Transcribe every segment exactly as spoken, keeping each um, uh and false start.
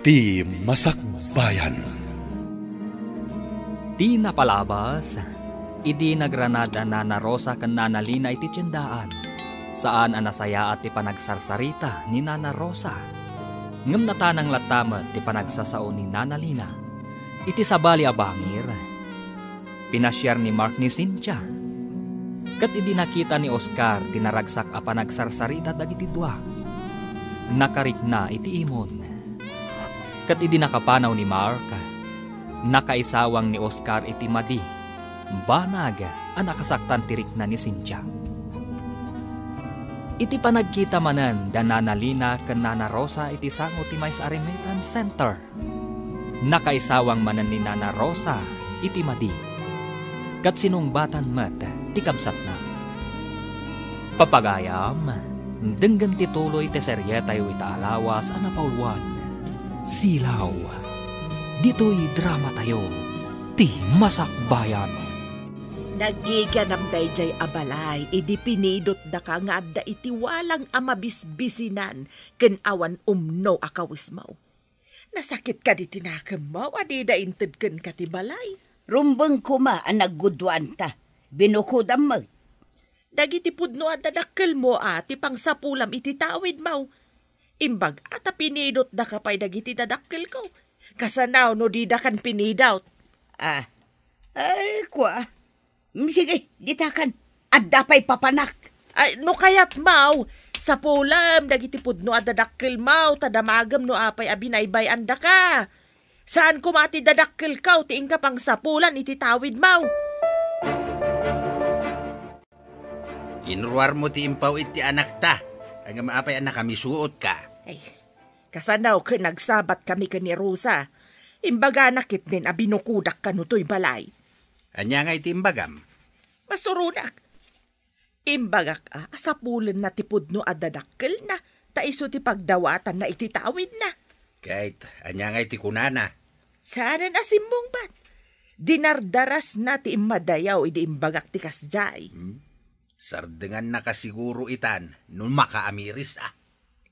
Ti Masakbayan. Ti napalabas, idi nagrana da Nana Rosa ken Nana Lina iti tiendaan, saan a nasayaat ti panagsarsarita ni Nana Rosa. Ngem natanang latta met ti panagsasao ni Nana Lina. Iti sabali a bangir, pinasiar ni Mark ni Cynthia. Ket idi nakita ni Oscar ti naragsak a panagsarsarita dagiti dua, nakarikna iti imon. Ket idi nakapanaw ni Mark, nakaisawang ni Oscar iti madi, banag a nakasaktan ti rikna ni Cynthia. Iti panagkita manen da Nana Lina ken Nana Rosa iti sango ti Maysa a Remittance Center, nakaisawang manen ni Nana Rosa iti madi, ket sinungbatan met ti kabsatna. Papagayam, denggen ti tuloy ti serietayo ita a lawas a napauluan, Silaw. Ditoy dramatayo, Ti Masakbayan. Nagiganam daydiay a balay idi pinidotdaka nga adda iti walang a mabisbisinan ken awan umno a kawesmo. Nasakit kadi ti nakemmo a dida inted kenka ti balay? Rumbeng koma a nagguduanta. Binukodam met. Dagiti pudno a dadakkelmo a ti pangsapulam iti tawidmo. Imbag a ta pinidotdaka pay dagiti dadakkelko. Kasano no didakan pinidot? Ah. Ay, kua. Mm, sige, ditakan. Adda pay papanak. Ay, no kayatmo, sapulem dagiti pudno a dadakkelmo, ta damagem no apay a binaybay-andaka. Saan koma ti dadakkelko ti inka pangsapulan iti tawidmo. Inruarmo ti impaw iti anakta. Ngem apay a nakamisuotka? Ay, kasano ket nagsabatkami ken ni Rosa? Imbagana ketdin a binukodak kano toy balay. Ania ngay ti imbagam? Masuronak. Imbagak a, a sapulenna ti pudno a dadakkelna, ta isu ti pagdawatanna iti tawidna. Ket ania ngay ti kunana? Saanen a simmungbat. Dinardarasna ti immadayaw idi imbagak ti kasdiay. Hmm? Sardengannaka siguro itan no makaamiris a.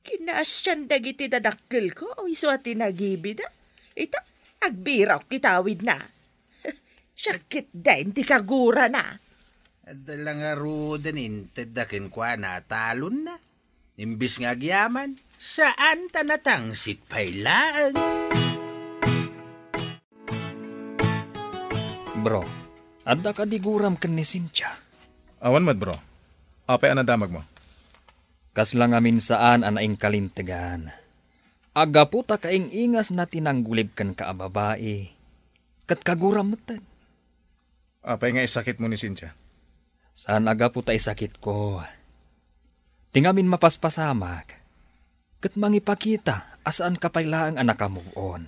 Kinaasian dagiti dadakkelko, isu a tinagibida. Ita, agbirawak ti tawidna. Siak ketdin ti kagurana. Adda la ngaruden intedda kenkuana a talonna. Imbes nga agyaman, saan ta natangsit pay laeng. Bro, adda kadi guram ken ni Cynthia? Awan met, bro. Apay a nadamagmo? Kasla ngamin saan a naingkalintegan. Aggapu ta kaing-ingasna ti nanggulib kenka a babai, ket kaguram metten. Apay nga isakitmo ni Cynthia? Saan a gapu ta isakitko. Ti ngamin mapaspasamak, ket mangipakita a saanka pay laeng a naka-move on.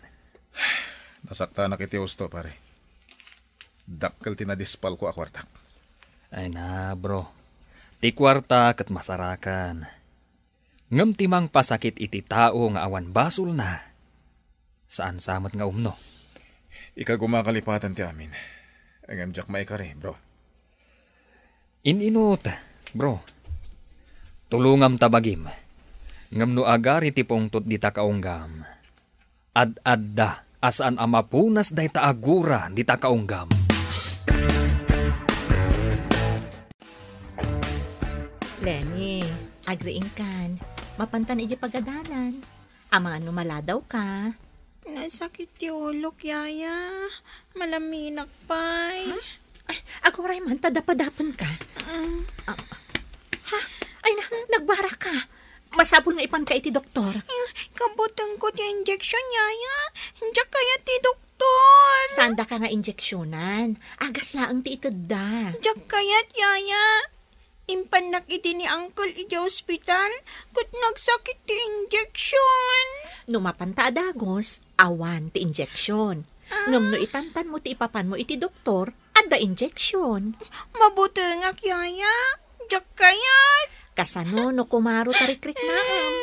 Nasaktanak iti husto, pare. Dakkel ti nadispalko a kuartak. Ay na, bro. Ti kuarta ket masarakan. Ngem ti mangpasakit iti tao nga awan basolna, saan sa met nga umno. Ikagumakalipatan ti amin. Ngem diak maikari, bro. In-inut, bro. Tulongam ta bagim. Ngem no agari ti pungtot dita kaunggam, ad-adda a saan a mapunas dayta a gura dita kaunggam. Lenny, agriingkan. Mapantan iti pagadalan. Amangan no maladawka. Nasakit ti ulok, Yaya. Malaminak pay. Ha? Ay, aguray man, ta dapadapenka. Mm. Ah, ha? Ay na, nagbaraka. Masapul nga ipanka iti doktor. Mm, kabutengko ti injection, Yaya. Diak kayat ti doktor. Saandaka nga injeksionan. Agas laeng ti itedda. Diak kayat, Yaya. Impannak idi ni Uncle idiay ospital, ket nagsakit ti injection. No mapanta a dagus, awan ti injection. Ah. Ngem no itantanmo ti ipapanmo iti doktor, adda injection. Mabutengak, Yaya. Diak kayat. Kasano no kumaro ta rikriknaem?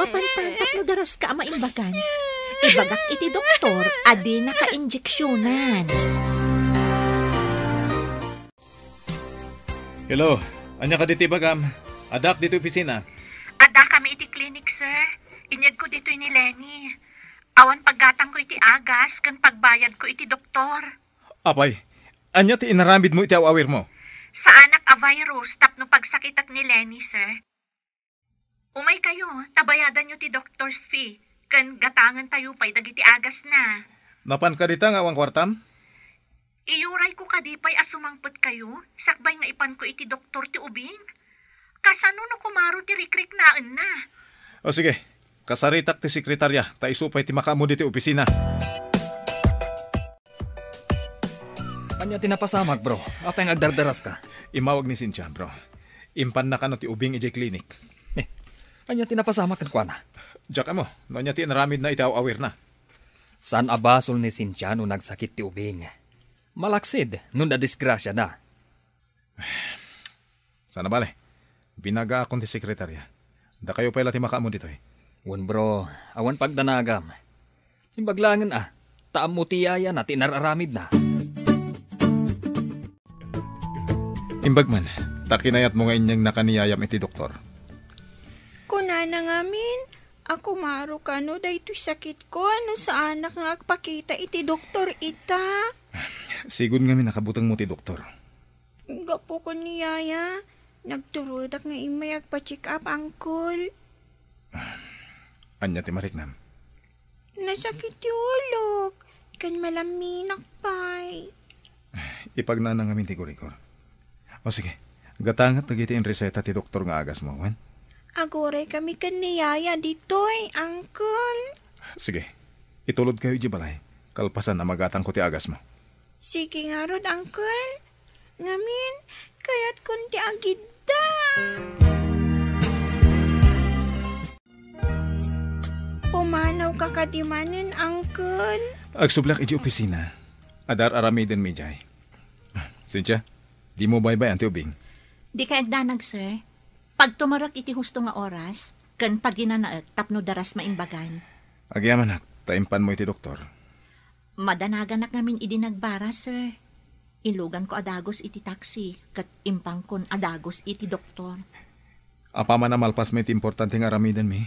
Mapanta tapno daraska a maimbagan. Ibagak iti doktor a dinaka injeksionan. Hello, ania kadi ti ibagam? Addaak ditoy opisina. Addakami iti clinic, sir. Inyegko ditoy ni Lenny. Awan paggatangko iti agas ken pagbayadko iti doktor. Apay, ania ti inaramidmo iti aw-awirmo? Saanak a virus tapno pagsakitak ni Lenny, sir. Umay kayo, ta bayadanyo ti doctor's fee, ken gatangan tayo pay dagiti agasna. Napan ka dita nga awan kuartam? Iyurayko kadi pay a sumangpet kayo, sakbay nga ipanko iti doktor ti ubing? Kasano no kumaro ti rikriknaenna? O sige, kasaritak ti sekretarya, ta isu pay ti makaammo ditoy opisina. Ania ti napasamak, bro? Apay nga agdardaraska? Immawag ni Cynthia, bro. Impanna kano ti ubing idiay klinik. Eh, ania ti napasamak kenkuana? Diak ammo, no ania ti inaramidna iti aw-awirna. Saan a basol ni Cynthia no nagsakit ti ubing. Malaksid no nadisgrasiada. Saan a bale, binagaakon ti sekretarya. Dakayo pay la ti makaammo ditoy. Wen, bro, awan pagdanagam. Imbag laengen a, ta ammo ti yayana ti inar-aramidna. Imbag man, ta kinayatmo nga inyannaka ni yayam iti doktor. Kunana ngamin, a kumaro kano daytoy sakitko no saanak nga agpakita iti doktor ita. Sigud ngamin a kabutengmo ti doktor. Gapu ken ni yaya, nagturodak nga immay agpa-check up, uncle. Ania ti mariknam? Nasakit ti ulok, ken malaminak pay. Ipagnana ngamin ti gurigor. O sige, gatangat dagiti inreseta ti doktor nga agasmo, wen? Aguray kami ken ni yaya ditoy, uncle. Sige, itulod kayo iti balay. Kalpasan a magatangko ti agasmo. Sige ngarud, uncle. Ngamin, kayatkon ti agidda. Pumanawka kadi manen, uncle? Agsubleak iti opisina. Adda ar-aramidenmi idiay. Cynthia, dimo baybay-an ti ubing. Dikay agdanag, sir. Pagtumarek iti husto nga oras, ken paginanaek tapno daras maimbagan. Agyamanak, ta impanmo iti doktor. Madanaganak ngamin idi nagbara, sir. Iluganko a dagus iti taksi, ket impankon a dagus iti doktor. Apaman a malpasmo iti importante nga aramidenmi,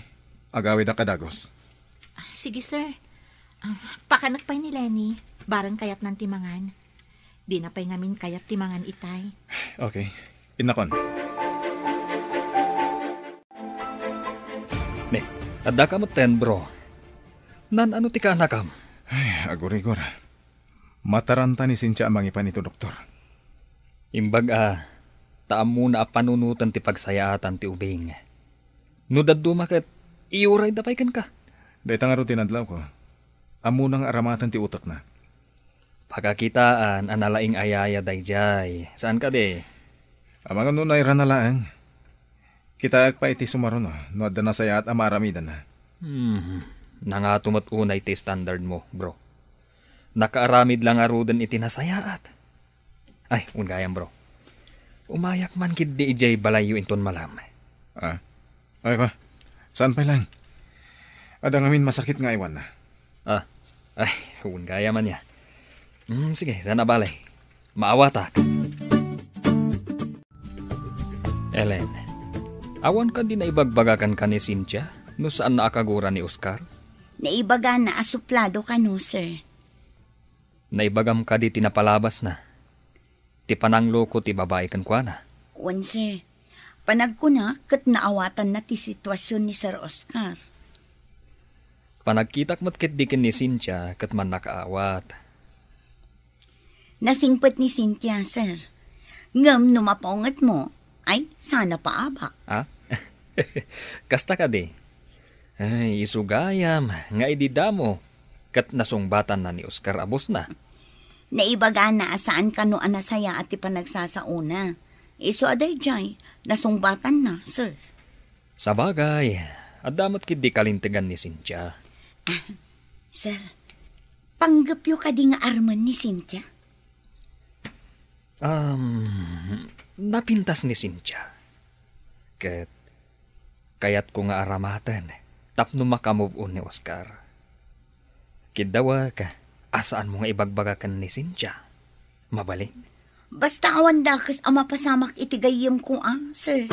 agawidak a dagus. Ah, sige, sir. Ah, pakanek pay ni Lenny, bareng kayatnan ti mangan. Dina pay ngamin kayat ti mangan itay. Okay. Innakon. Ne, addaka metten, bro. Naan-ano ti kaanakam? Ay, agurigor. Mataranta ni Cynthia a mangipan iti doktor. Imbag a, ta ammona a panunoten ti pagsayaatan ti ubing. No dadduma ket, iyurayda pay kenka. Dayta ngarud ti nadlawko. Ammona nga aramaten ti utekna. Pakakitaan a nalaing a yaya daydiay. Saan kadi? Amangan no nairana laeng. Kitaek pay iti sumaruno no adda nasayaat a maaramidanna. Hmm, nangato met unay ti standard mo, bro. Nakaaramid la ngaruden iti nasayaat. Ay, wen gayam, bro. Umayak man ketdi idiay balayyo inton malam. Ah? Ay, ba? Saan pay laeng? Adda ngamin masakit nga aywanna. Ah, ay, wen gayam aya. Hmm, sige, saan a bale. Maawatak. Ellen, awan kadi naibagbagakan ka ni Cynthia no saanna a kagura ni Oscar? Naibagana a suplado kano, sir. Naibagam kadi ti napalabasna? Ti panangloko ti babai kenkuana? Wen, sir. Panagkuna ket naawatanna ti situasion ni Sir Oscar. Panagkitak met ketdi ken ni Cynthia ket mannakaawat. Nasingpet ni Cynthia, sir. Ngem no mapaungetmo, ay, sana paabak. Ha? Kasta kadi? Ay, isu gayam nga idi damo ket nasungbatanna ni Oscar a bosna. Naibagana a saan kano a nasayaat ti panagsasaona. Isu a daydiay, nasungbatanna, sir. Sabagay, adda met ketdi kalintegan ni Cynthia. Sir, panggepyo kadi nga armen ni Cynthia? Um, napintas ni Cynthia. Ket kayatko nga aramaten tapno maka-move on ni Oscar. Kiddawek a saanmo nga ibagbaga ken ni Cynthia. Mabalin? Basta awan dakes a mapasamak iti gayyemko, a, sir.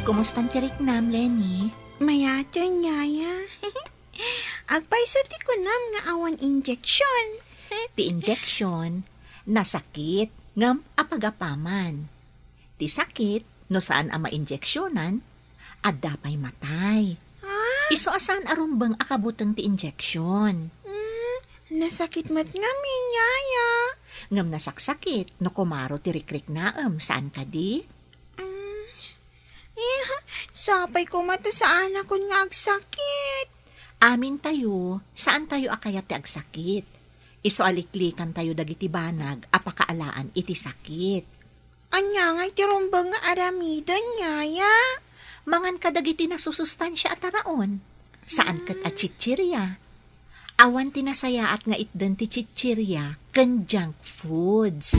Kumustan ti riknam, Lenny? Mayaten, Yaya. Agpayso ti kunam nga awan injection. Ti injection, nasakit, ngem apagapaman. Ti sakit, no saan a mainjeksionan, adda pay matay. Ah? Isu a saan a rumbeng a kabuteng ti injection. Hmm, nasakit met ngamin, Yaya. Ngem nasaksakit no kumaro ti rikriknaem, saan kadi? Hmm, eh, sapay koma ta saanakon nga agsakit. Amintayo, saantayo a kayat ti agsakit. Isu a liklikantayo dagiti banag a pakaalaan iti sakit. Ania ngay ti rumbeng nga aramiden, Yaya? Mangan kadagiti nasusustansia a taraon. Saan ket a chichiria. Awan ti nasayaat nga itden ti chichiria ken junk foods.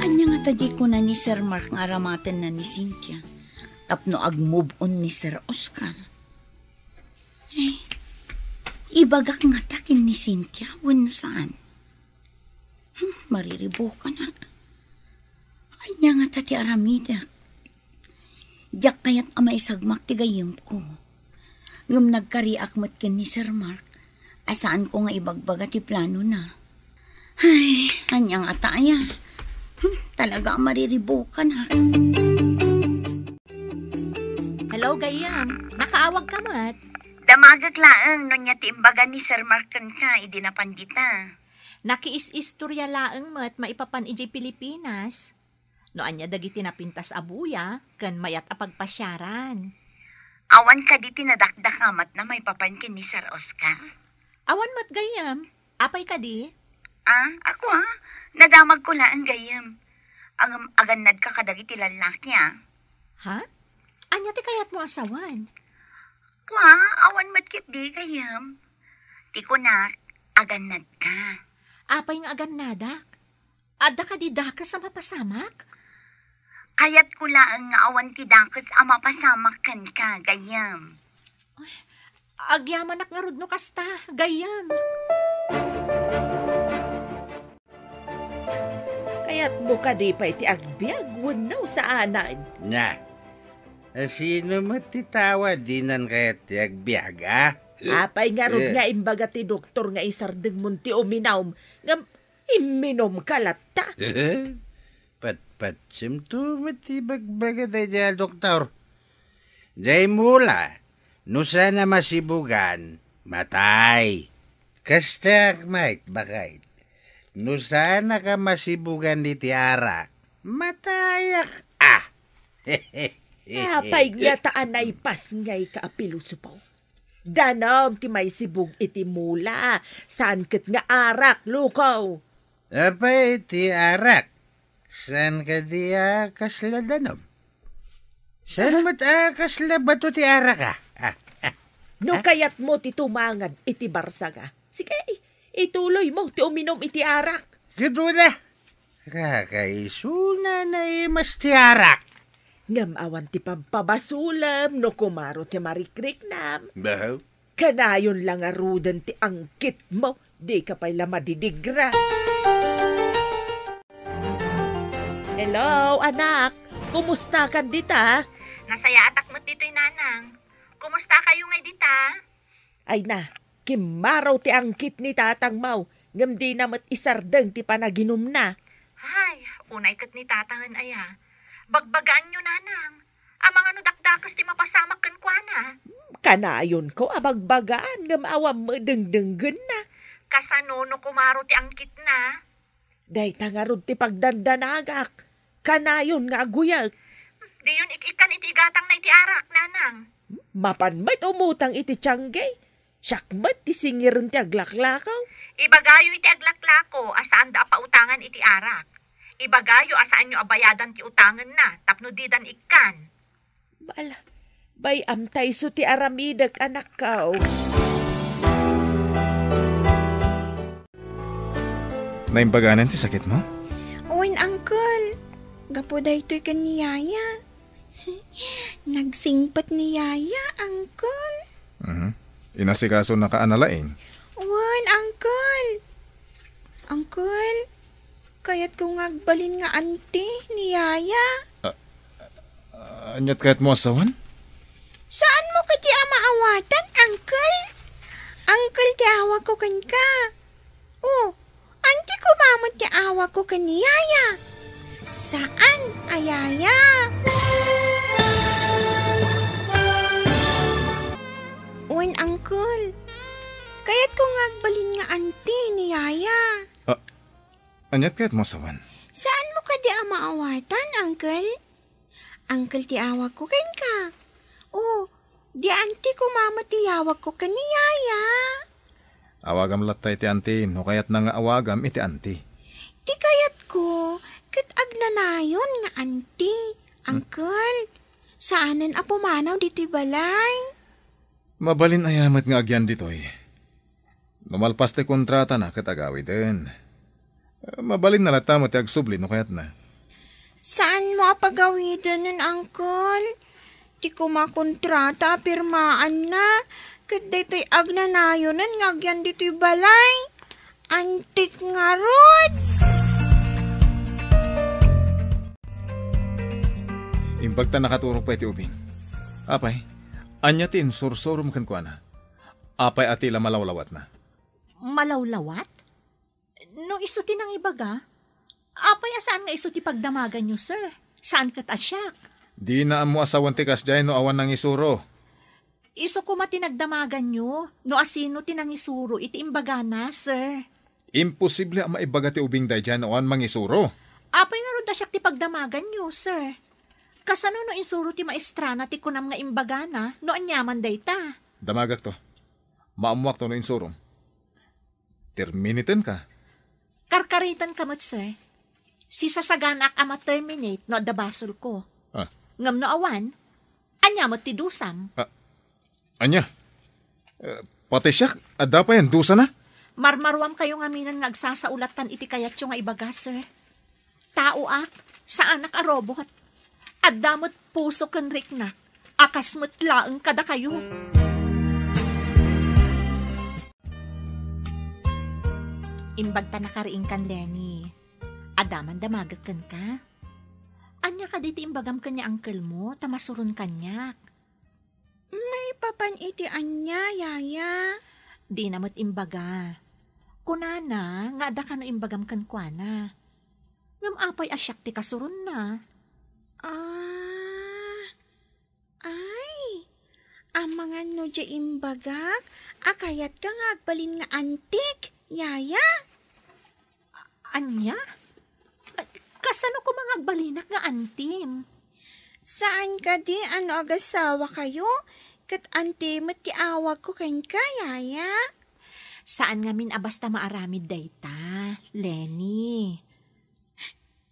Ania ngata di kuna ni Sir Mark nga aramatenna ni Cynthia tapno ag-move on ni Sir Oscar? Eh, ibagak ngata ken ni Cynthia wenno saan? Hmm, mariribukanak. Ania ngata ti aramidek? Diak kayat a maisagmak ti gayyemko. Ngem nagkariak met ken ni Sir Mark a saanko nga ibagbaga ti planona. Ay, ania ngata aya? Hmm, talaga a mariribukanak. Hello, gayyem. Nakaawag ka met? Damagek laeng no ania ti imbaga ni Sir Mark kenka idi napan dita. Nakiis-istorya laeng met maipapan idiay Pilipinas. No ania dagiti napintas a buya ken mayat a pagpasiaran. Awan kadi ti nadakdakamatna maipapan ken ni Sir Oscar? Awan met gayyem. Apay kadi? Ah, ako, ah. Nadamagko laeng gayyem. Agam-, agannadka kadagiti lallaki, ah. Ha? Ania ti kayatmo a sawen? Kua, awan met ketdi gayyem. Ti kunak, agannadka. Apay nga agannadak? Adda kadi dakes a mapasamak? Kayatko laeng nga awan ti dakes a mapasamak kenka, gayyem. Ay, agyamanak ngarud no kasta, gayyem. Kayatmo kadi pay ti agbiag wenno saanen? Na, a, sino met ti tao a dinan kayat ti agbiag, a? Apay ngarud Eh. nga imbaga ti doktor nga isardengmon ti uminum, ngem imminumka latta? Patpatsemto met ti ibagbaga daydiay a doktor. Diay mula, no saan a masibugan, matay. Kastaak met, baket. No saanak a masibugan iti arak, matayak a. Apay ngata a naipasngayka a pilosopo? Danum ti maisibug iti mula, saan ket nga arak, lukaw. Apay ti arak? Saan kadi a kasla danum? Saan met a kasla bato ti arak, a? Ah, ah. No kayatmo ti tumangad iti barsaga, sige, ituloymo ti uminum iti arak. Ket una, kakaisuna naimas ti arak. Ngem awan ti pagpabasolem no kumaro ti marikriknam. Bahaw. Kanayon la ngaruden ti angkitmo, dika pay la madidigra. Hello, anak. Kumustakan dita? Nasayaatak met ditoy, nanang. Kumustakayo ngay dita? Ay na, kimmaro ti angkit ni tatangmo, ngem dina met isardeng ti panaginumna. Ay, unay ket ni tatangen aya. Bagbagaanyo, nanang. Amangan no dakdakes ti mapasamak kenkuana. Kanayonko a bagbagaan ngem awan met dengdenggenna. Kasano no kumaro ti angkitna? Dayta ngarud ti pagdandanagak. Kanayon nga aguyek. Diyon ik-ikkan iti igatangna iti arak, nanang. Mapan met umutang iti tiangge. Siak met ti singiren ti aglaklako. Ibagayo iti aglaklako a saanda a pautangan iti arak. Ibagayo a saanyo a bayadan ti utangenna tapno didan ikkan. Bala, bay-am ta isu ti aramidek, anakko. Naimbaganan ti sakitmo? Wen, Uncle. Gapu daytoy ken ni Yaya. Nagsingpet ni Yaya, Uncle. Mhm. Inasikaso na ka a nalaing? Wen, Uncle. Uncle, kayatko nga agbalin nga anti ni Yaya. Ah, Aniat kayatmo a sawen? Saanmo kadi a maawatan, Uncle? Uncle ti awagko kenka. Oh, anti koma met ti awagko ken ni Yaya. Saan a Yaya. Wen, Uncle. Kayatko nga agbalin nga anti ni Yaya. Ah, aniat kayatmo a sawen? Saanmo kadi a maawatan, Uncle? Uncle ti awagko kenka. Oh, di anti koma met ti awagko ken ni Yaya. Awagam latta iti anti no kayatna nga awagam iti anti. Ti kayatko, ket agnanayon nga anti, Hmm? Uncle. Saanen a pumanaw ditoy balay. Mabalin aya met nga agyan ditoy? No malpas ti kontratana ket agawiden. Mabalinna latta met ti agsubli no kayatna. Saanmo a pagawidenen, Uncle? Ti koma kontrata a pirmaanna, ket daytoy agnanayonen nga agyan ditoy balay. Antik ngarud! Imbag ta nakaturog pay ti ubing. Apay, ania ti insursurom kenkuana? Apay a ti la malawlawatna? Malawlawat? No isu ti nangibaga, apay a saan nga isu ti pagdamaganyo, sir? Saan ket a siak? Dina ammo a sawen ti kasdiay no awan nangisuro. Isu koma ti nagdamaganyo no asino ti nangisuro iti imbagana, sir. Imposible a maibaga ti ubing daydiay no awan mangisuro. Apay ngarud a siak ti pagdamaganyo, sir? Kasano no insuro ti maestrana ti kunam nga imbagana no aniaman dayta? Damagakto. Maammoakto no insurom. Terminitenka. Karkaritenka met, sir. Sisasaganaak a ma-terminate no adda basolko. Ah. Ngem no awan, ania met ti dusam? Ah, ania? Eh, pati siak, adda pay a dusana? Marmaruamkayo ngaminen nga agsasaulatan iti kayatyo nga ibaga, sir. Taoak, saanak a robot. Adda met puso ken riknak a kas met laeng kadakayo. Imbag ta nakariingkan, Lenny. Adda man damagek kenka. Ania kadi ti imbagam ken ni uncle-mo ta masuron kaniak? Maipapan iti ania, Yaya? Dina met imbaga. Kunana nga adda kano imbagam kenkuana. Ngem apay a siak ti kasuronna? Ah, ay, amangan no diay imbagak a kayatka nga agbalin nga antik, Yaya? Ania? A-, kasano koma nga agbalinak nga antim? Saan kadi a no agasawakayo, ket anti met ti awagko kenka, Yaya? Saan ngamin a basta maaramid dayta, Lenny.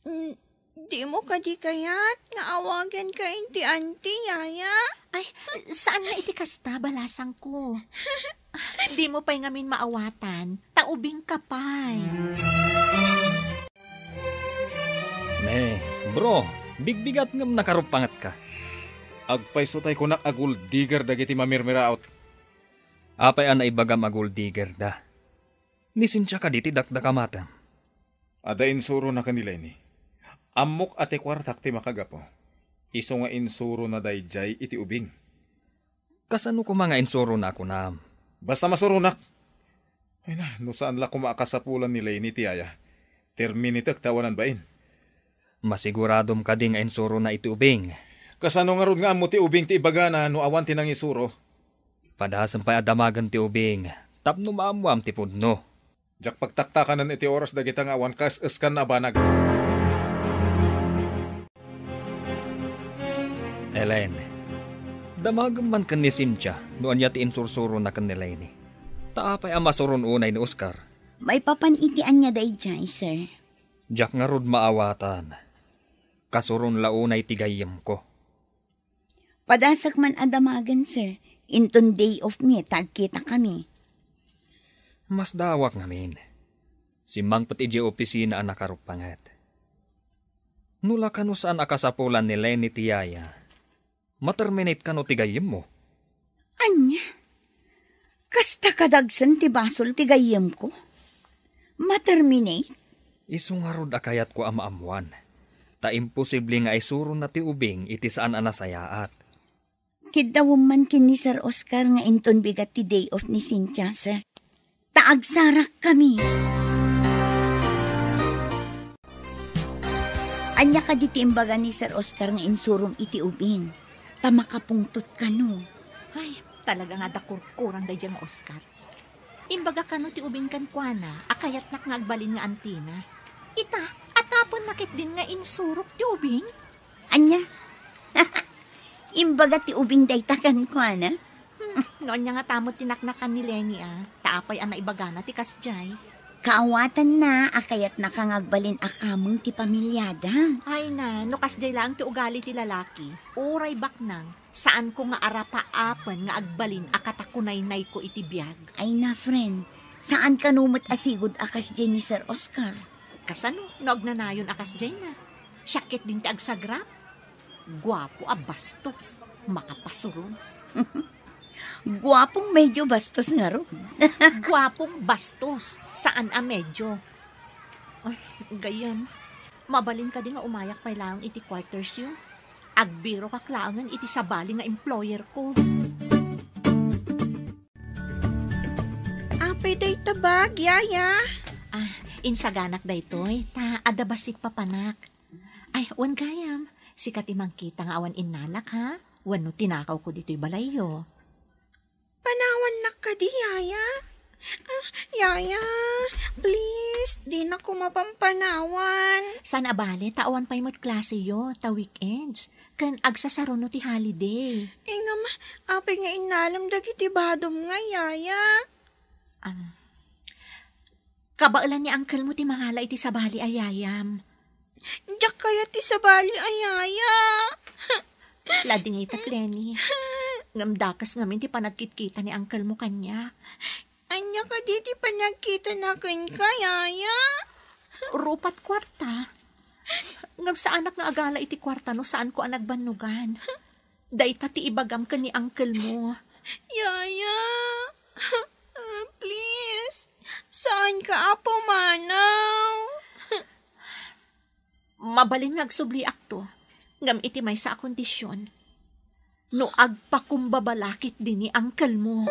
Mm, dimo kadi kayat nga awaganka iti anti, Yaya? Ay, saan nga iti kasta, balasangko. Dimo pay ngamin maawatan, ta ubingka pay. Ne, bro, bigbigat ngem nakaruppangetka. Agpayso tay kunak a gold digger dagiti mamirmiraot. Apay a naibagam a gold digger da? Ni Cynthia kadi ti dakdakamatem? Adda insurona ken ni Lenny. Ammok a ti kuartak ti makagapu. Isu nga insurona daydiay iti ubing. Kasano koma nga insurona a kunam? Basta masuronak. Ay na, no saan la koma a kasapulan ni Lenny ti yaya, terminatek ta awanan bain. Masiguradom kadi nga insurona iti ubing? Kasano ngarud nga ammo ti ubing ti ibagana no awan ti nangisuro? Padasem pay a damagen ti ubing tapno maammoam ti pudno. Diak pagtaktakanen iti oras dagita nga awan kaes-eskan a banag. Elaine, damagem man ken ni Cynthia no ania ti insursurona ken ni Lenny. Ta apay a masuron unay ni Oscar? Maipapan iti ania daydiay, sir? Diak ngarud maawatan. Kasuron la unay ti gayyemko. Padasek man a damagen, sir. Inton day off mi, ta agkitakami. Masdawak ngamin. Simmangpet idiay opisina a nakaruppanget. No la kano saan a kasapulan ni Lenny ti yaya, ma-terminate kano ti gayyemmo. Ania? Kasta kadagsen ti basol ti gayyemko? Ma-terminate? Isu ngarud a kayatko a maammoan. ta imposible nga isurona ti ubing iti saan a nasayaat. Kiddawem man ken ni Sir Oscar nga inton bigat ti day off ni Cynthia, sir. Ta agsarakkami. Ania kadi ti imbaga ni Sir Oscar nga insurom iti ubing? Ta makapungtot kano. Ay, talaga nga adda kurkurang daydiay nga Oscar. Imbaga kano ti ubing kenkuana a kayatnak nga agbalin nga antina. Ita, atapenna ketdin nga insurok ti ubing? Ania? Imbaga ti ubing dayta kenkuana? Hmm, no ania ngata met ti naknakan ni Lenny, a, ta apay a naibagana ti kasdiay? Kaawatanna a kayatnaka nga agbalin a kameng ti pamiliada. Ay na, no kasdiay laeng ti ugali ti lalaki, uray baknang, saanko nga arapaapen nga agbalin a katakunaynayko iti biag. Ay na, friend, saan kano met a sigud a kasdiay ni Sir Oscar? Kasano no agnanayon a kasdiay na? Siak ketdin ti agsagrap. Guapo a bastos, makapasuron. Guapong medyo bastos ngarud. Guapong bastos, saan a medyo. Ay, gayyem, mabalin kadi nga umayak pay laeng iti quarters yo? Agbirokak laengen iti sabali nga employer ko. Apay dayta bag, Yaya? Ah, insaganak daytoy, ta adda bassit papanak. Ay, wen gayam, sika ti mangkita nga awan innalak, ha? Wenno tinakawko ditoy balayyo. Panawannak kadi, Yaya? Ah, Yaya, please, dinakon mapampanawan. Saan a bale, ta awan pay met klaseyo, ta weekends. Ken agsasaruno ti holiday. Ngem, apay nga innalem dagiti badom nga, Yaya? Ah, kabaelan ni uncle mo ti mangala iti sabali a yayam. Diak kayat ti sabali a yaya. Ladingitak, Lenny. Ngem dakes ngamin ti panagkitkita ni uncle mo kaniak. Ania kadi ti panagkitana kenka, Yaya? Rupat kuarta. Ngem saanak nga agala iti kuarta no saanko a nagbannogan. Dayta ti ibagam ken ni uncle mo. Yaya, please, saanka a pumanaw. Mabalin nga agsubliakto, ngem iti maysa a kondisyon, no agpakumbaba la ketdi ni uncle mo.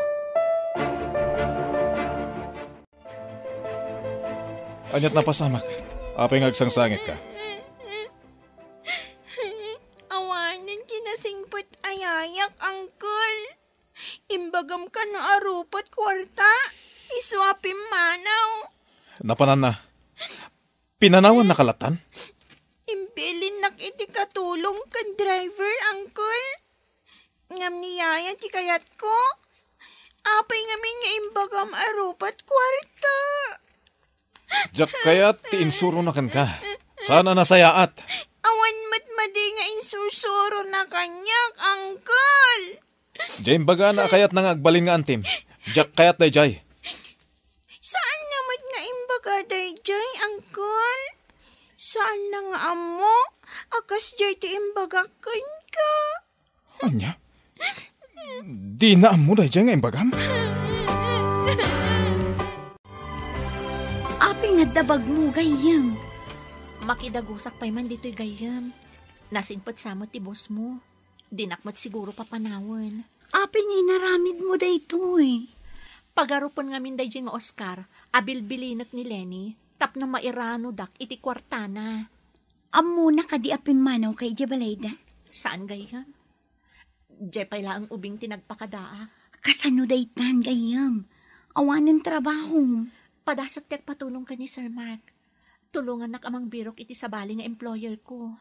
Aniat napasamak? Apay nga agsangsangitka? Awanen ti nasingpet a yayak, uncle. Imbagam kano a rupat kuarta, isu a pimmanaw. Napananna. Pinanawannaka lattan? Imbilinnak iti katulong ken driver, uncle. Ngem ni yaya ti kayatko. Apay ngamin nga imbagam a rupat kuarta? Diak kayat ti insurona kenka. Saan a nasayaat. Awan met madi nga insursurona kaniak, uncle. Diay imbagana a kayatna nga agbalin nga antim. Diak kayat daydiay. Saanna met nga imbaga daydiay, uncle? Saanna nga ammo a kasdiay ti imbagak kenka? Ania? Dina ammo daydiay nga imbagam? Apay nga adda bagmo, gayyem? Makidagusak pay man ditoy, gayyem. Nasingpet sa met ti boss mo. Dinak met siguro papanawen. Apay nga inaramidmo daytoy? Pagarupen ngamin daydiay nga Oscar a bilbilinek ni Lenny tapno mairanodak iti kuartana. Ammona kadi a pimmanawka idiay balayda? Saan, gayyem. Diay pay laeng ubing ti nagpakadaak. Kasano daytan, gayyem? Awanen trabahom. Padasek ti agpatulong ken ni Sir Mark. Tulongannak a mangbirok iti sabali nga employer ko.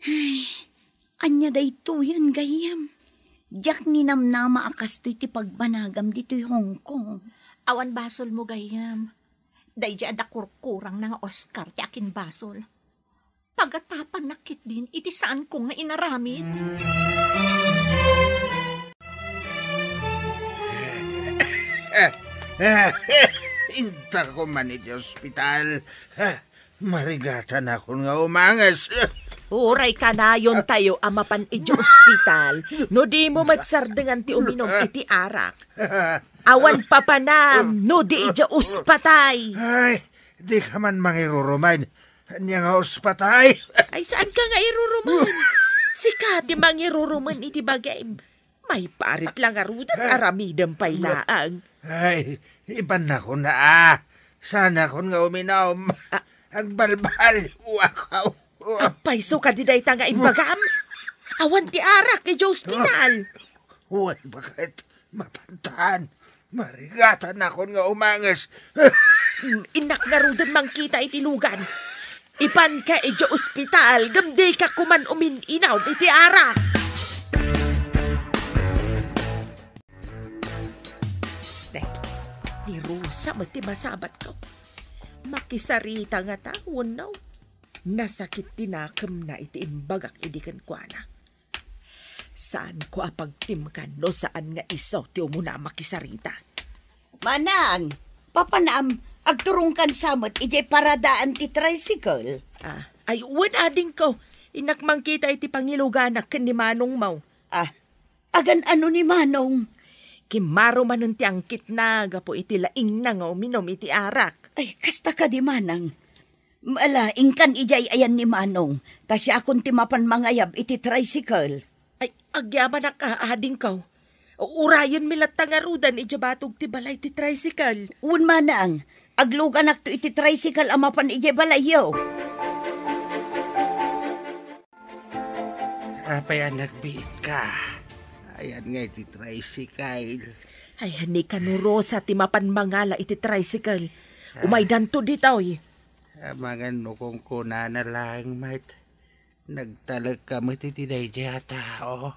Ay, ania daytoyen, gayyem? Diak ninamnama a kastoy ti pagbanagam ditoy Hong Kong. Awan basolmo, gayyem. Daydiay adda kurkurangna nga Oscar ti akinbasol. Pagatapannak ketdin iti saanko nga inaramid. Intako man iti ospital. Marigatanakon nga umanges. Uray kanayontayo a mapan iti ospital no dimo met sardengan ti uminom iti arak. Awan papanam no di iti ospatay. Ay, dika man mangirurumaen. Ania nga uspatay? Ay, saan ka nga irurumen? Sika ti mangirurumen iti bagim. Maiparit lang ngaruden, aramidem pay laeng. Ay, ibannakon a. Saanakon nga uminom. Ah. Agbalbaliwak. Apay, isu kadi dayta nga imbagam? Awan ti arak idiay ospital. Wen, baket? Mapantan. Marigatanakon nga umanges. Mm, innak ngaruden mangkita iti lugan. Ipanka idiay ospital, ngem dika koman umin-inom iti arak. Ne, ni Rosa met ti masabatko. Makisarita ngata wenno? Nasakit ti nakemna iti imbagak idi kenkuana. Saanko a pagtimkan no saan nga isu ti umuna a makisarita. Manang, papanam, agturongkan sa met idiay paradaan ti tricycle? Ah, ay, wen, adingko. Innak mangkita iti pangiluganak ken ni manongmo. Ah, agan-ano ni manong? Kimmaro manen ti angkitna gapu iti laingna nga uminom iti arak. Ay, kasta kadi, manang. Ala, inkan idiay ayan ni manong, ta siakon ti mapan mangayab iti tricycle. Ay, agyamanak a, adingko. Urayenmi latta ngaruden idiay batog ti balay ti tricycle. Wen, manang, agluganakto iti tricycle a mapan idiay balayyo. Apay a nagbiitka? Ayan nga iti tricycle. Ay, ni kano Rosa ti mapan mangala iti tricycle. Ah. Umaydanto ditoy. Amangan no kunkunana laeng met, nagtalekka met iti daydiay a tao.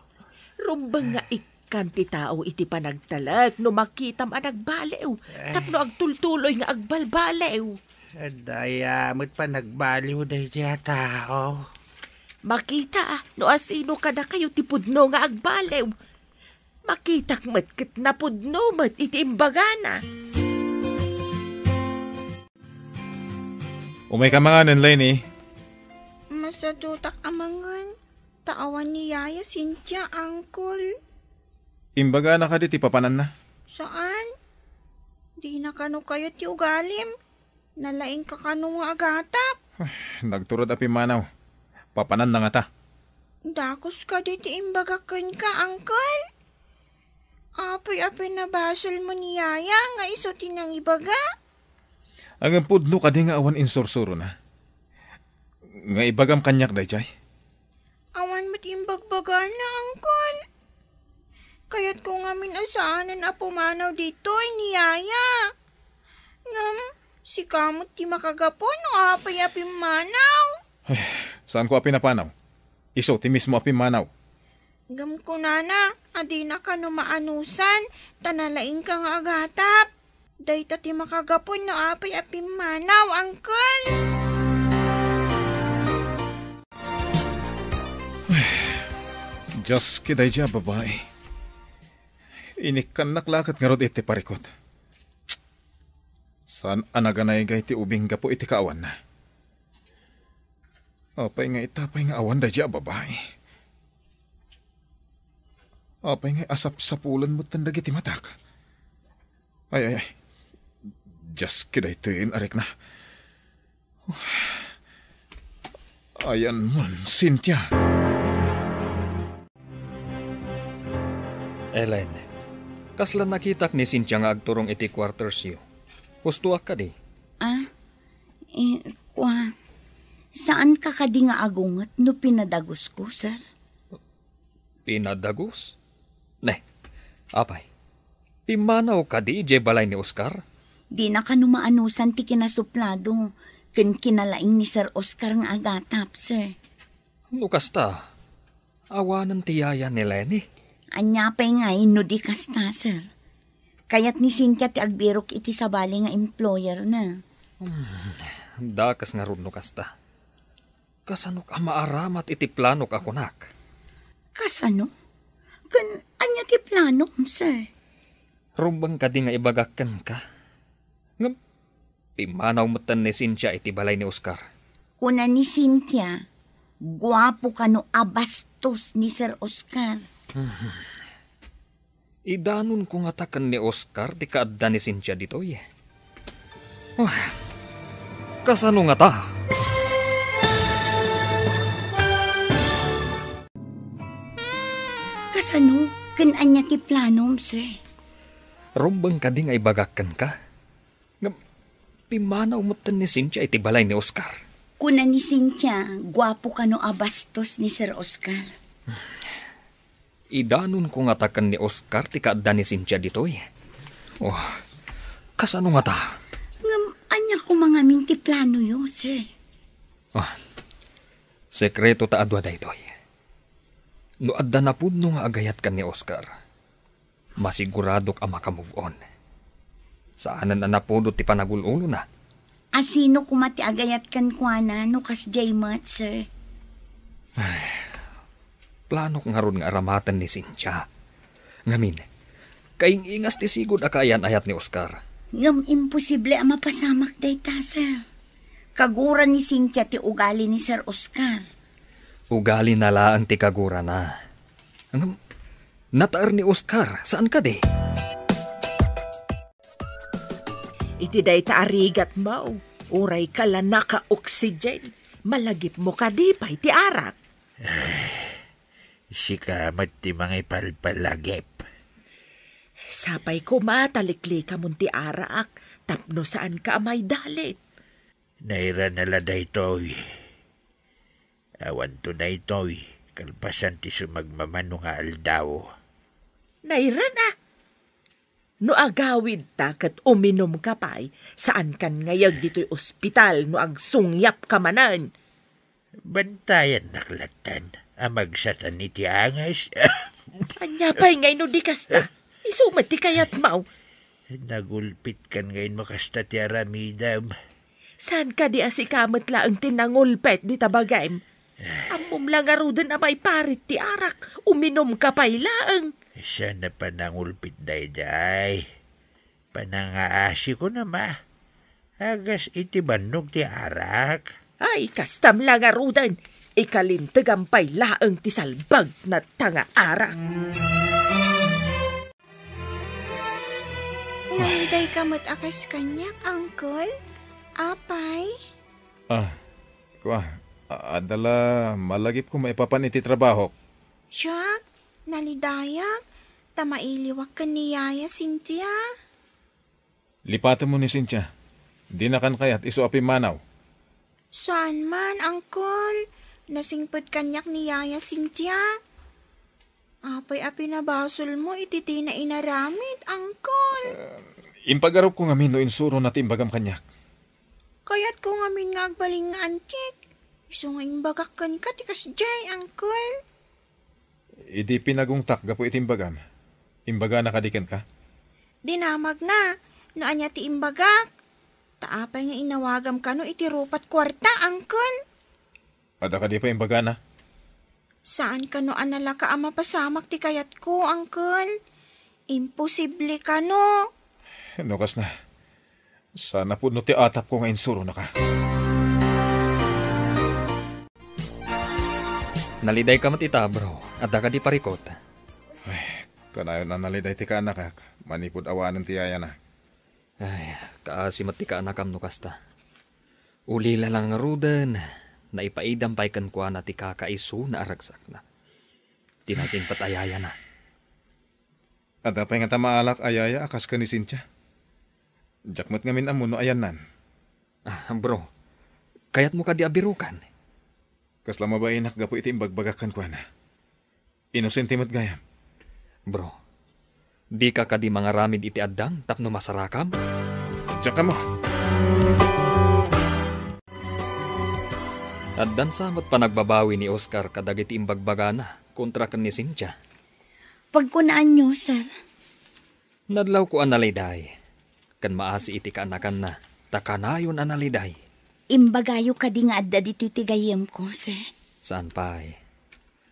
Rumbeng nga ikkan ti tao iti panagtalek no makitam a nagbaliw, tapno agtultuloy nga agbalbaliw. Adda aya met panagbaliw daydiay a tao. Makita no asino kadakayo ti pudno nga agbaliw. Makitak met ket napudno met iti imbagana. Umayka manganen, Lenny. Masadutak a mangan, ta awan ni Yaya Cynthia, Uncle. Imbagana kadi ti papananna? Saan? Dina kano kayat ti ugalim. Nalaingka kano nga agatap? Nagturod a pimmanaw. Papananna ngata. Dakes kadi ti imbagak kenka, Uncle? Apay a pinabasolmo ni Yaya nga isu ti nangibaga? Ngem pudno kadi nga awan insursurona? Nga ibagam kaniak daydiay? Awan met imbagbagana, Uncle. Kayatko ngamin a saanen a pumanaw ditoy ni Yaya. Ngem, sika met ti makagapu no apay a pimmanaw. Ay, saanko a pinapanaw. Isu ti mismo a pimmanaw. Ngem kunana a dina kano maanusan, ta nalaingka nga agatap. Dayta ti makagapu no apay a pimmanaw, Uncle. Dios, ket daydiay a babai. Inikkannak la ket ngarud iti parikut. Saan a naganaygay ti ubing gapu iti kaawanna. Apay nga ita pay nga awan daydiay a babai? Apay nga asapsapulen metten dagiti matak? Ay, ay, ay. Dios, ket daytoy in arikna. Ayanmon, Cynthia. Ellen, kasla nakitak ni Cynthia nga agturong iti quartersyo. Hustoak kadi? Ah? Eh, kua, saan ka kadi nga agunget no pinadagusko, sir? Pinadagus? Ne, apay, pimmanaw kadi idiay balay ni Oscar? Dina kano maanusan ti kinasuplado ken kinalaing ni Sir Oscar nga agatap, sir. No kasta, awanen ti yaya ni Lenny? Ania pay ngay no di kasta, sir? Kayat ni Cynthia ti agbirok iti sabali nga employer na. Hmm, dakes ngarud no kasta. Kasanok a maaramat iti planok a kunak? Kasano? Ken ania ti planom, sir? Rumbeng kadi nga ibagak kenka. Ngem, pimmanaw metten ni Cynthia iti balay ni Oscar. Kuna ni Cynthia, guapo kano a bastos ni Sir Oscar. Idanonko ngata ken ni Oscar ti kaadda ni Cynthia ditoy. Ah, kasano ngata? Kasano? Ken ania ti planom, sir? Rumbeng kadi nga ibagak kenka? Ngem, pimmanaw metten ni Cynthia iti balay ni Oscar. Kuna ni Cynthia, guapo kano a bastos ni Sir Oscar. Idanonko ngata ken ni Oscar ti kaadda ni Cynthia ditoy. Oh, kasano ngata? Ngem, ania koma ngamin ti planoyo, sir? Ah, sekreto ta a dua daytoy. No adda napudno nga agayat ken ni Oscar, masiguradok a maka-move on. Saanen a napudot ti panagul-ulona. A sino koma ti agayat kenkuana no kasdiay met, sir? Ay, planok ngarud nga aramaten ni Cynthia. Ngamin, kaing-ingas ti sigud a kaayan-ayat ni Oscar. Ngem imposible a mapasamak dayta, sir. Kagura ni Cynthia ti ugali ni Sir Oscar. Ugalina laeng ti kagurana. Ngem, nataer ni Oscar, saan kadi? Iti dayta a rigatmo, uray ka la naka-oxygen, malagipmo kadi pay ti arak. Sika met ti mangipalpalagip. Sapay koma ta liklikamon ti arak tapno saanka a maidalit. Nairana la daytoy. Awanto daytoy, kalpasan ti sumagmamano nga aldaw. Nairana? No agawidta ket uminumka pay, saankan ngayeg ditoy ospital no agsungyapka manen. Bantayannak lattan a magsatan iti angas. Ania pay ngay no di kasta? Isu met ti kayatmo. Nagulpitkan ngay no kasta ti aramidem. Saan kadi a sika met laeng ti nangulpet dita bagim? Ammom la ngaruden a maiparit ti arak, uminumka pay laeng. Saan a panangulpit daydiay? Panangaasiko na ma. Agas iti bannog ti arak. Ay, kastam la ngaruden. Ikalintegam pay laeng ti salbagna ta nga arak. Nalidayka met a kas kaniak, Uncle? Apay? Ah, kua, a-, adda la malagipko maipapan iti trabahok. Siak, nalidayak, ta mailiwak ken ni Yaya Cynthia. Lipatemmo ni Cynthia. Dinakan kayat isu a pimmanaw. Saan man, Uncle. Nasingpet kaniak ni Yaya Cynthia. Apay a pinabasolmo iti dina inaramid, Uncle? Eh, impagarupko ngamin no insurona ti imbagam kaniak. Kayatko ngamin nga agbalin nga antik. Isu nga imbagak kenka ti kasdiay, Uncle. Idi pinagungtak gapu iti imbagam, imbagana kadi kenka? Dinamagna no ania ti imbagak. Ta apay nga inawagam kano iti rupat kuarta, Uncle? Adda kadi pay imbagana? Saan kano a nalaka a mapasamak ti kayatko, Uncle. Imposible kano. No kasna, saan a pudno ti atapko nga insuronaka. Nalidayka met ita, bro. Adda kadi parikut? Ay, kanayon a naliday ti kaanakak, manipud awanen ti yayana. Ay, kaasi met ti kaanakam no kasta. Ulila la ngaruden, naipaidam pay kenkuana ti kakaisuna a ragsakna. Ti nasingpet a yayana. Adda pay ngata maalak a yaya a kas ken ni Cynthia? Diak met ngamin ammo no ayannan. Ah, bro, kayatmo kadi a birukan? Kasla mabainak gapu iti imbagbagak kenkuana. Inosente met gayam. Bro, dika kadi mangaramid iti addang tapno masarakam? Diak ammo. Addan sa met panagbabawi ni Oscar kadagiti imbagbagana kontra ken ni Cynthia. Pagkunaanyo, sir. Nadlawko a naliday, ken maasi iti kaanakanna, ta kanayon a naliday. Imbagayo kadi nga adda ditoy ti gayyemko, sir? Saan pay.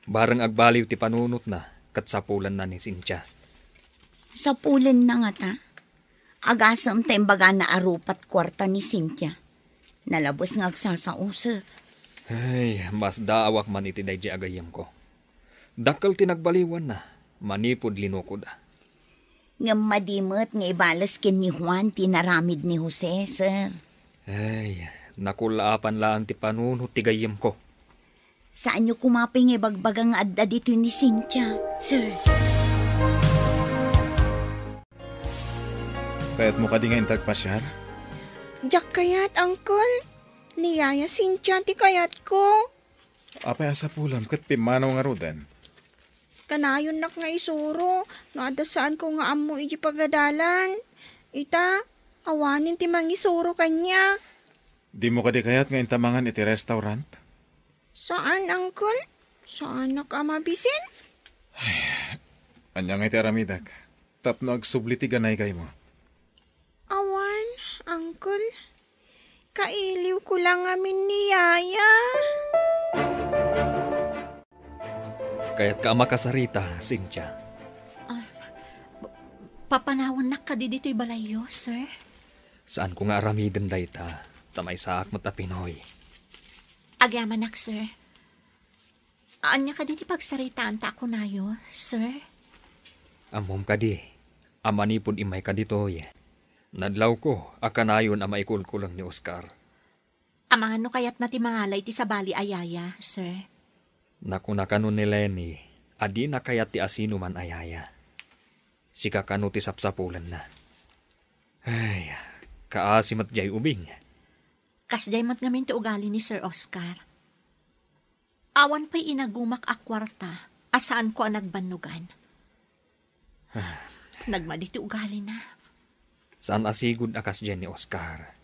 Bareng agbaliw ti panunotna, ket sapulenna ni Cynthia. Sapulenna ngata? Agasem ta imbagana a rupat kuarta ni Cynthia. Nalabes nga agsasausek. Ay, masdaawak man iti daydiay a gayyemko. Dakkel ti nagbaliwanna, manipud linukoda. Ngem madi met nga ibales ken ni Juan ti naramid ni Jose, sir. Ay, nakullaapan laeng ti panunot ti gayyemko. Saanyo koma pay nga ibagbaga nga adda ditoy ni Cynthia, sir. Kayatmo kadi nga inta agpasiar? Diak kayat, Uncle. Ni Yaya Cynthia ti kayatko. Apay a sapulam ket pimmanaw ngaruden? Kanayonnak nga isuro no adda saanko nga ammo iti pagadalan. Ita, awanen ti mangisuro kaniak. Dimo kadi kayat nga inta mangan iti restaurant? Saan, Uncle. Saanak a mabisin. Ania nga iti aramidek tapno agsubli ti ganaykaymo? Awan, Uncle. Kailiwko la ngamin ni Yaya. Kayatka a makasarita, Cynthia? Ah, p-, papanawannak kadi ditoy balayyo, sir? Saanko nga aramiden dayta, ta maysaak met a Pinoy. Agyamanak, sir. Ania kadi ti pagsaritaanta a kunayo, sir? Ammom kadi a manipud immayka ditoy, nadlawko a kanayon a maikulkuleng ni Oscar. Amangan no kayatna ti mangala iti sabali a yaya, sir? Nakuna kano ni Lenny a dina kayat ti asinoman a yaya. Sika kano ti sapsapulenna. Ay, kaasi met jay ubing. Kasjay met ngamin ti ugali ni Sir Oscar. Awan pay inagumak a kuarta a saanko a nagbannogan. Nagmadi ti ugalina. Saan a sigud a kasdiay ni Oscar.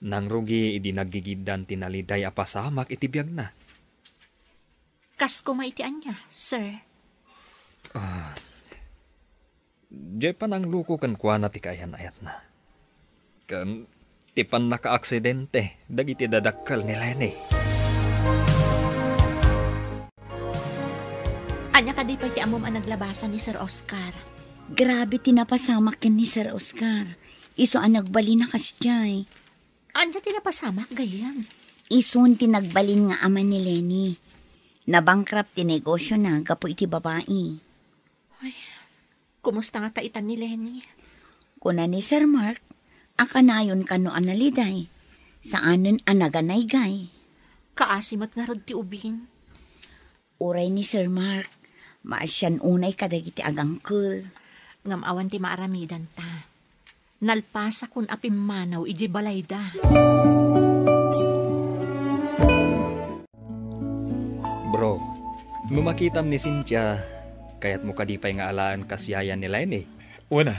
Nangrugi idi naggigiddan ti naliday a pasamak iti biagna. Kas koma iti ania, sir? Ah, Diay panangluko kenkuana ti kaayan-ayatna. Ken ti pannakaaksidente dagiti dadakkel ni Lenny. Ania kadi pay ti ammom a naglabasan ni Sir Oscar? Grabe ti napasamak ken ni Sir Oscar. Isu a nagbalin a kasdiay. Ania ti napasamak, gayyem? Isun ti nagbalin nga ama ni Lenny. Nabankrupt ti negosiona gapu iti babai. Ay, kumusta ngata itan ni Lenny? Kuna ni Sir Mark, a kanayon kano a naliday. Saanen a naganaygay. Kaasi met ngarud ti ubing. Uray ni Sir Mark, maasian unay kadagiti agangkel. Ngem awan ti maaramidanta. Nalpasakon a pimmanaw idiay balayda. Bro, no makitam ni Cynthia, kayatmo kadi pay nga alaen kas yaya ni Lenny? Wen a,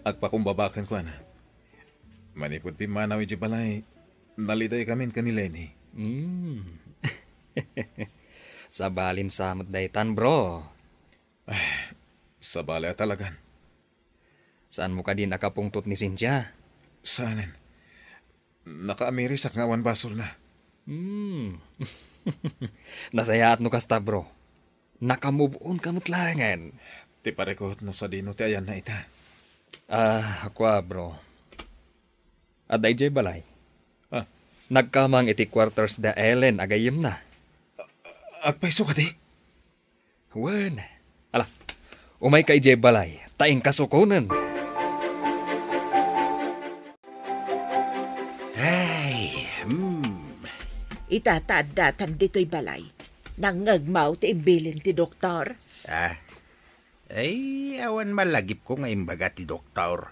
agpakumbaba kenkuana. Manipud pimmanaw idiay balay, nalidaykamin ken ni Lenny. Mm. Sabalin sa met daytan, bro. Ay, sabali a talagan. Saanmo kadi nakapungtot ni Cynthia? Saanen. Nakaamirisak nga awan basolna. Hmm. Nasayaat no kasta, bro. Naka-move on ka met laengen. Ti parikut no sadino ti ayanna ita. Ah, kua, bro. Adda idiay balay. Ah. Nagkamang iti quarters da Ellen a gayyemna. Agpayso kadi? Wen. Ala, umayka idiay balay, ta inkasukonen. Ay, hmm. Ita ta addatan ditoy balay. Nangngegmaw ti imbilin ti doktor? Ah, ay, awan malagipko nga imbaga ti doktor.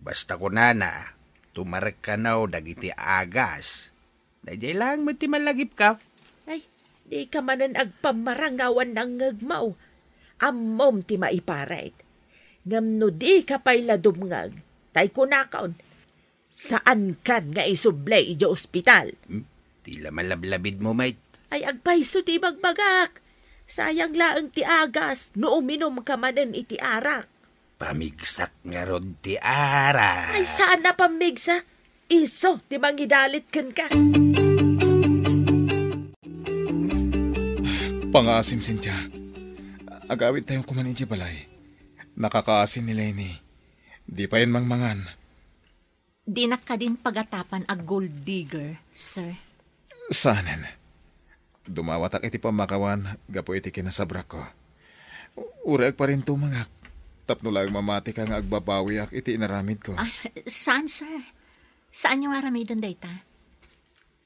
Basta kunana, tumarek kano dagiti agas. Daydiay laeng met ti malagipka. Ay, dika manen agpammarang nga awan nangngegmaw. Ammom ti maiparit. Ngem no dika pay la dumngeg, tay kunakon, saankan nga isubli idiay ospital. Hmm? Ti la malablabidmo met. Ay, agpayso ti ibagbagak. Sayang laeng ti agas no uminumka manen iti arak. Pamigsak ngarud ti arak. Ay, saan a pamigsa? Isu ti mangidalit kenka. Pangaasim, Cynthia. Agawidtayon koman idiay balay. Nakakaasi ni Lenny. Di payen mangmangan. Dinak kadin pagatapan a gold digger, sir. Saanen. Dumawatak iti pammakawan gapu iti kinasabrakko. Uray agparintumengak, tapno laeng mamatika nga agbabawiak iti inaramidko. Ah, saan, sir? Saanyo nga aramiden dayta?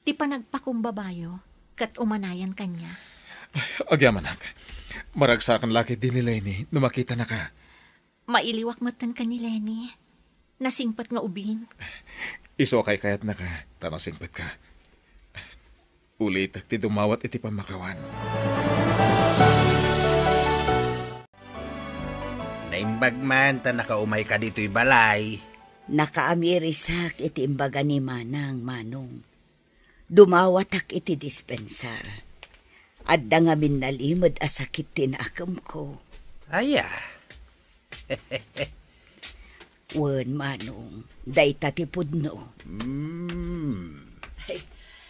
Ti panagpakumbabayo, ket umanayan kaniak. Agyamanak. Maragsakan la ketdi ni Leni no makitanaka. Mailiwak metten ken ni Leni. Nasingpet nga ubing. Isu a kaykayatnaka, ta nasingpetka. Ulitek ti dumawat iti pammakawan. Naimbag man ta nakaumayka ditoy balay. Nakaamirisak iti imbaga ni Manang, Manong. Dumawatak iti dispensar. Adda ngamin nalimed a sakit ti naakemko. Aya? Wen, Manong, dayta ti pudno. Hmm. Ay,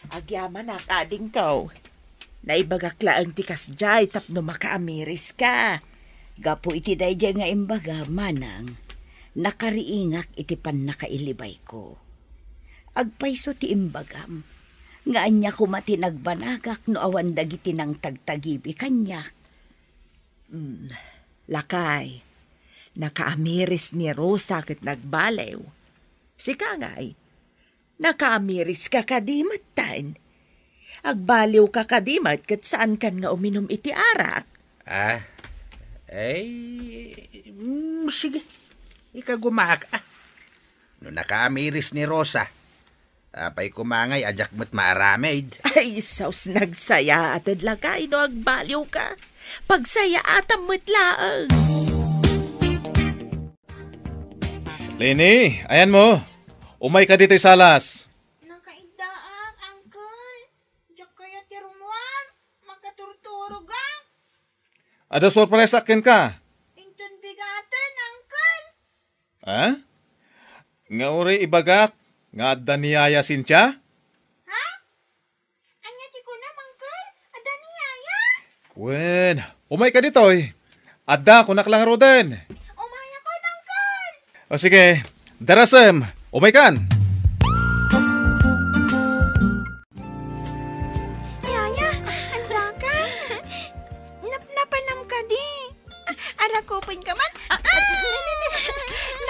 agyamanak, adingko. Naibagak laeng ti kasdiay tapno makaamiriska. Gapu iti daydiay nga imbaga, Manang, nakariingak iti pannakailibayko. Agpayso ti imbagam, nga ania koma ti nagbanagak no awan dagiti nangtagtagibi kaniak? Mm, lakay, nakaamiris ni Rosa ket nagbaliw. Sika ngay, nakaamiriska kadi metten? Agbaliwka kadi met ket saankan nga uminum iti arak? Ah, ay, mm, sige. Ikagumaak, ah. No nakaamiris ni Rosa, apay koma ngay a diak met maaramid? Ay, sus, nagsayaated lakay no agbaliwka. Pagsayaatam met laeng. Leni, ayan mo. Umayka ditoy salas. Nakaiddaak, Uncle. Diak kayat ti rummuar. Makaturturogak. Adda sorpresa kenka. Inton bigaten, Uncle. Ha? Nga uray ibagak nga adda ni Yaya Cynthia? Ha? Ania ti kunam, Uncle? Adda ni Yaya? Wen, umayka ditoy. Adda, kunak la ngaruden. Umayakon, Uncle. O sige, darasem, umaykan. Yaya, andaka? Napnapanam kadi? Arakupenka man? Ah, ah,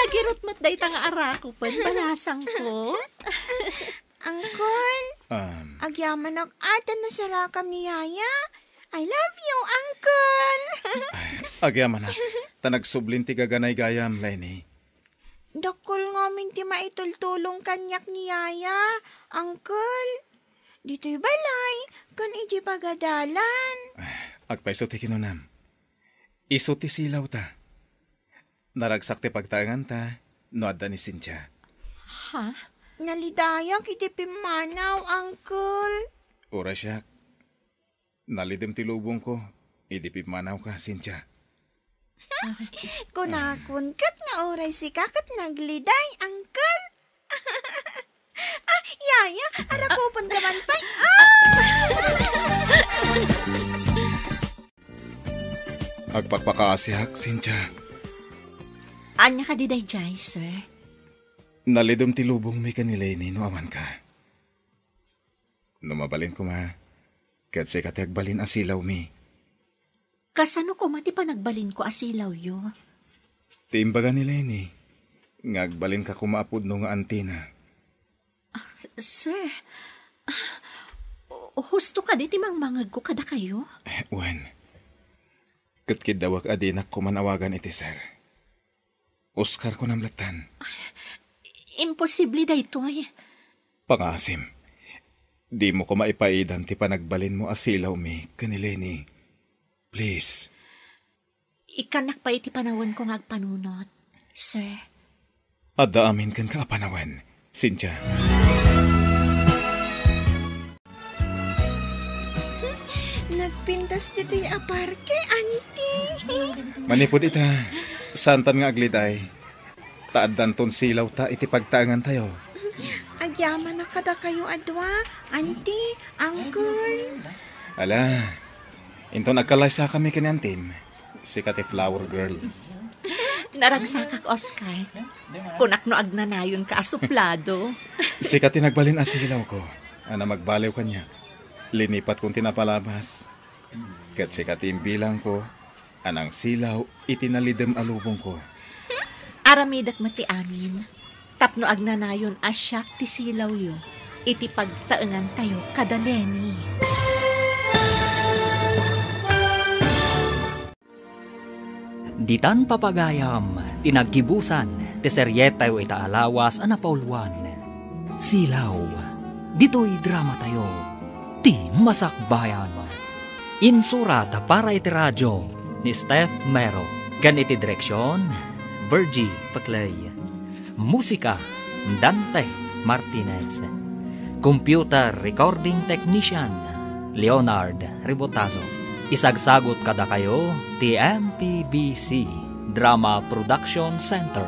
nagirot met dayta nga arakupen, balasangko. Uncle, Um, agyamanak a ta nasarakam ni Yaya. I love you, Uncle. Ay, agyamanak, ta nagsublin ti gaganay gayam, Leni. Dakkel ngamin ti maitultulong kaniak ni Yaya, Uncle. Ditoy balay, ken idiay pagadalan. Agpayso ti kinunam. Isu ti silawta. Naragsak ti pagtaenganta no adda ni Cynthia. Ha? Nalidayak iti pimmanaw, Uncle. Uray siak. Nalidem ti lubongko idi pimmanawka, Cynthia. Kunakon ket nga uray sika ket nagliday, Uncle. Ah, Yaya, arakupenka man pay. Ah! Agpakpakaasiak, Cynthia. Ania kadi daydiay, sir? Nalidem ti lubongmi ken ni Leni no awanka. No mabalin koma, ket sika ti agbalin a silawmi. Kasano koma ti panagbalinko a silawyo? Ti imbaga ni Leni, nga agbalinka koma a pudno nga antina. Sir, husto kadi ti mangmangegko kadakayo? Eh, wen. Ket kiddawek a dinak koma awagan iti sir. Oscar, kunam lattan. Imposible daytoy. Pangaasim, dimo koma ipaidan ti panagbalinmo a silawmi ken ni Leni. Please. Ikkannak pay iti panawenko nga agpanunot, sir. Adda amin kenka a panawen, Cynthia. Nagpintas ditoy a parke, Auntie. Manipud ita, saantan nga agliday. Ta addanton silawta iti pagtaengantayo. Agyamanak kadakayo a dua, Auntie, Uncle. Ala, inton agkalaysakami ken ni Antim, sika ti flower girl. Naragsakak, Oscar. Kunak no agnanayonka a suplado. Sika ti nagbalin a silawko, a namagbaliw kaniak. Linipatkon ti napalabas. Ket sika ti imbilangko a nangsilaw iti nalidem a lubongko. Aramidek met ti amin, tapno agnanayon a siak ti silawyo iti pagtaengantayo kada Leni. Ditan papagayam ti naggibusan ti serieteyo ita a lawas a napauluan, Silaw. Ditoy dramatayo, ti Masakbayan. Insurat para iti radio ni Steph Mero, ken iti direksion, Virgie Paclay. Musika, Dante Martinez. Computer recording technician, Leonard Ribotazo. Isagsagut kadakayo ti M P B C Drama Production Center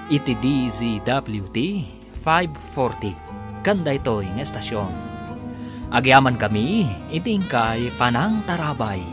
iti D Z W T five forty, ken daytoy nga estasion. Agyaman kami iti inkay panangtarabay.